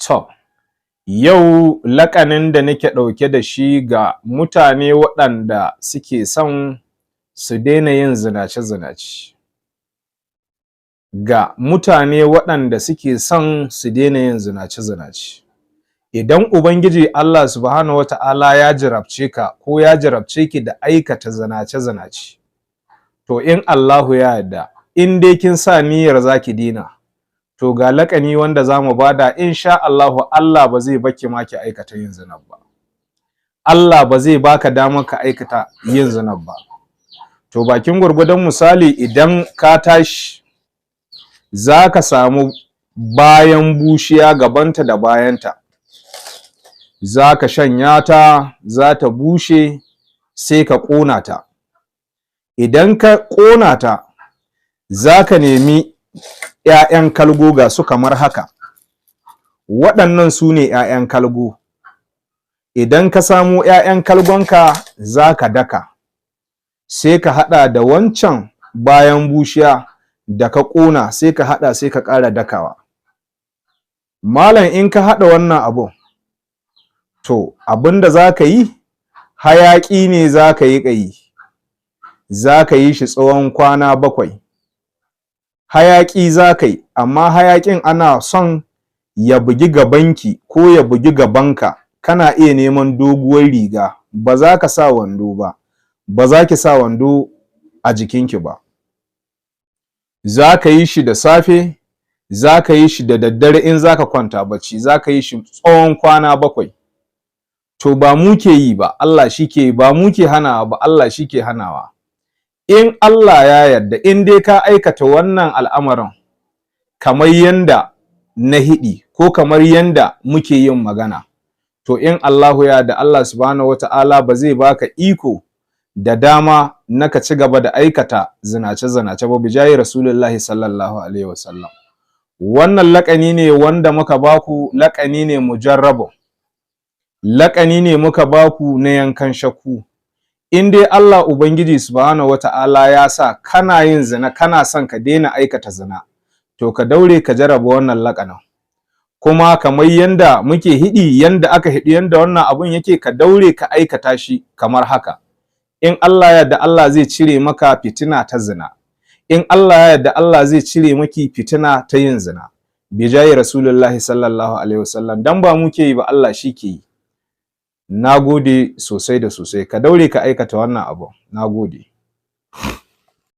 To, yau laƙanin da nake ɗauke da shi ga mutane waɗanda suke son su daina yin zinace-zinace. Ga mutane waɗanda suke son su daina yin zinace-zinace. Idan Ubangiji Allah Subhanahu wa ta'ala ya jarabce ka ko ya jarabce ki da aikata zinace-zinace, to in Allahu ya yarda, in dai kin sa niyyar za ki daina, to ga laƙani wanda za mu bada, insha Allahu Allah ba zai baki ma ki aikata yin zinar ba. Allah ba zai baka damar ka aikata yin zinar ba. To, bakin gwargwadon misali, idan ka tashi za ka samu bayan bushiya, gabanta da bayanta, za ka shanya ta, za ta bushe, sai ka ƙona ta. Idan ka ƙona ta, za ka nemi ‘ya'yan kalgo, ga su kamar haka. Waɗannan su ne ‘ya'yan kalgo. Idan ka samo ‘ya'yan kalgonka, za ka daka, sai ka haɗa da wancan bayan bushiya da ka ƙona, sai ka haɗa, sai ka ƙara dakawa. Malam, in ka haɗa wannan abun, to abin da za ka yi, hayaƙi ne za ka yi ƙayi, za ka yi shi tsawon kwana 7. Hayaƙi za ka yi, amma hayaƙin ana son ya bugi gabanki ko ya bugi gabanka. Kana iya neman doguwar riga, ba za ka sa wando ba, ba za ki sa wando a jikinki ba. Za ka yi shi da safe, za ka yi shi da daddare in za ka kwanta bacci, za ka yi shi tsawon kwana 7. To, ba mu ke yi ba, Allah shi ke yi, ba mu ke hanawa ba, Allah shi ke hanawa. In Allah ya yarda, in dai ka aikata wannan al'amarin kamar yanda na hidi ko kamar yanda muke yin magana, to in Allahu ya da, Allah Subhanahu wata'ala ba zai baka iko da dama na ka ci gaba da aikata zinace-zinace ba, bijahi Rasulullahi sallallahu alaihi wasallam. Wannan laƙani ne wanda muka baku, laƙani ne mujarrabu, laƙani ne muka baku na yankan shakku. In dai Allah Ubangiji Subhanahu wata'ala ya sa kana yin zina, kana son ka daina aikata zina, to ka daure ka jarraba wannan laƙanin. Kuma kamar yanda muke hidi, yanda aka hidi, yanda wannan abun yake, ka daure ka aikata shi kamar haka. In Allah ya yarda, Allah zai cire maka fitina ta zina. In Allah ya yarda, Allah zai cire maki fitina ta yin zina, bijahi Rasulullahi sallallahu alaihi wasallam. Dan ba muke yi ba, Allah shi ke yi. Na gode sosai da sosai. Ka daure ka aikata wannan abu. Na gode.